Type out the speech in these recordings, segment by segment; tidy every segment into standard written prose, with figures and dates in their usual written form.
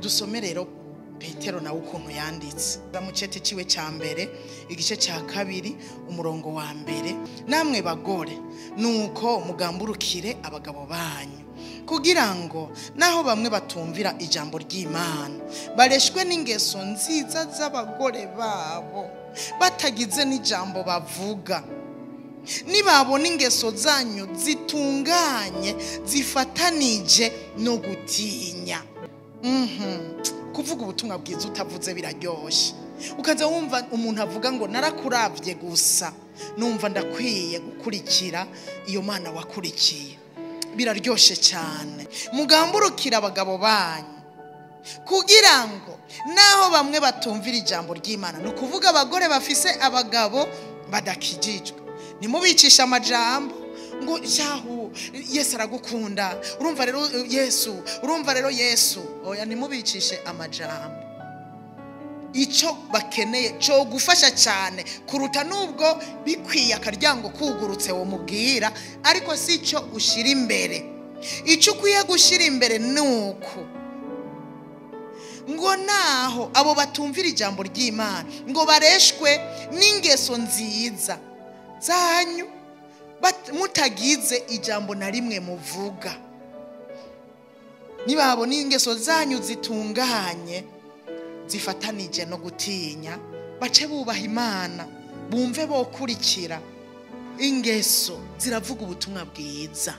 Dusome rero Petero nawe ukuntu yanditse mu cete ciwe ca mbere, igice ca 2, umurongo wa 1: namwe bagore nuko mugamburukire abagabo banyu, kugira ngo naho bamwe batumvira ijambo ry'Imana bareshwe n'ingeso nziza z'abagore babo, batagize n'ijambo bavuga. Nibabona ingeso zanyu zitunganye zifatanije no gutinya. Kuvuga ubutumwa bwiza utavuze biraryoshe. Ukaza wumva umuntu avuga ngo narakuravye gusa, numva ndakwiye gukurikira iyo Mana wakurikiye. Biraryoshe cyane. Mugamburukira abagabo banyu, kugira ngo naho bamwe batumvira ijambo ry'Imana, ni ukuvuga abagore bafise abagabo badakijijwe, nimubicisha amajambo ngo yahu Yesu aragukunda, urumva rero Yesu, urumva rero Yesu. Oya, nimubicishe amajambo. Ico bakeneye cyo gufasha cyane kuruta nubwo bikwiye akaryango kugurutse wo mubwira, ariko si cyo ushira imbere. Ico ukwiye gushira imbere nuko ngo naho abo batumvira ijambo ry'Imana ngo bareshwe n'ingeso nziza zanyu, mutagize ijambo na rimwe muvuga. Nibabona ingeso zanyu zitunganye zifatanije no gutinya, bace bubaha Imana, bumve bokurikira. Ingeso ziravuga ubutumwa bwiza.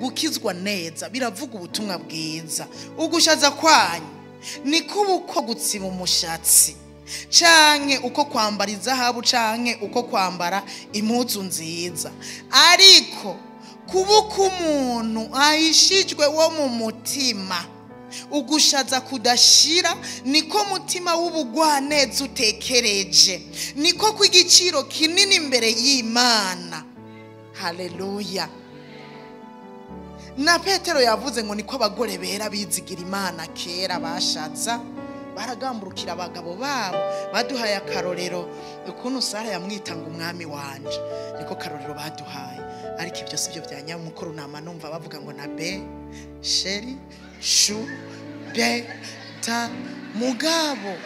Gukizwa neza biravuga ubutumwa bwiza. Ugushaza kwanyu niko uko gutsiba umushatsi, canke uko kwambara izahabu, canke uko kwambara impuzu nziza, ariko kubuka umuntu ahishijwe wo mu mutima, ugushaza kudashira, niko mutima w'ubugwaneza utekereje, niko kw'igiciro kinini imbere y'Imana. Haleluya. Na Petero yavuze ngo niko abagore bera bizigira Imana kera bashaza, baragamburukira abagabo babo. Baduhaye akarorero ukuntu Sara yamwita ngo umwami wanje, niko karorero baduhaye. Ariko ibyo sibyo bya nyamukuru. Nama numva bavuga ngo na be sheri shu be ta mugabo.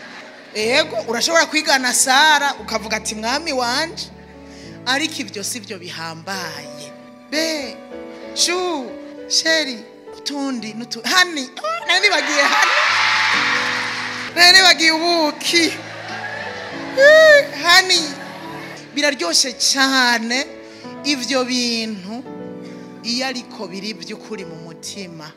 Ego, urashobora kwigana Sara ukavuga ati mwami wanje, ariko ibyo sibyo bihambaye. Be shu sheri utundi nutu hani. Oh, nani bagiye hani, nani bagiye ubuki hani. Biraryoshe cyane ivyo bintu iyo ariko biri by'ukuri mu mutima.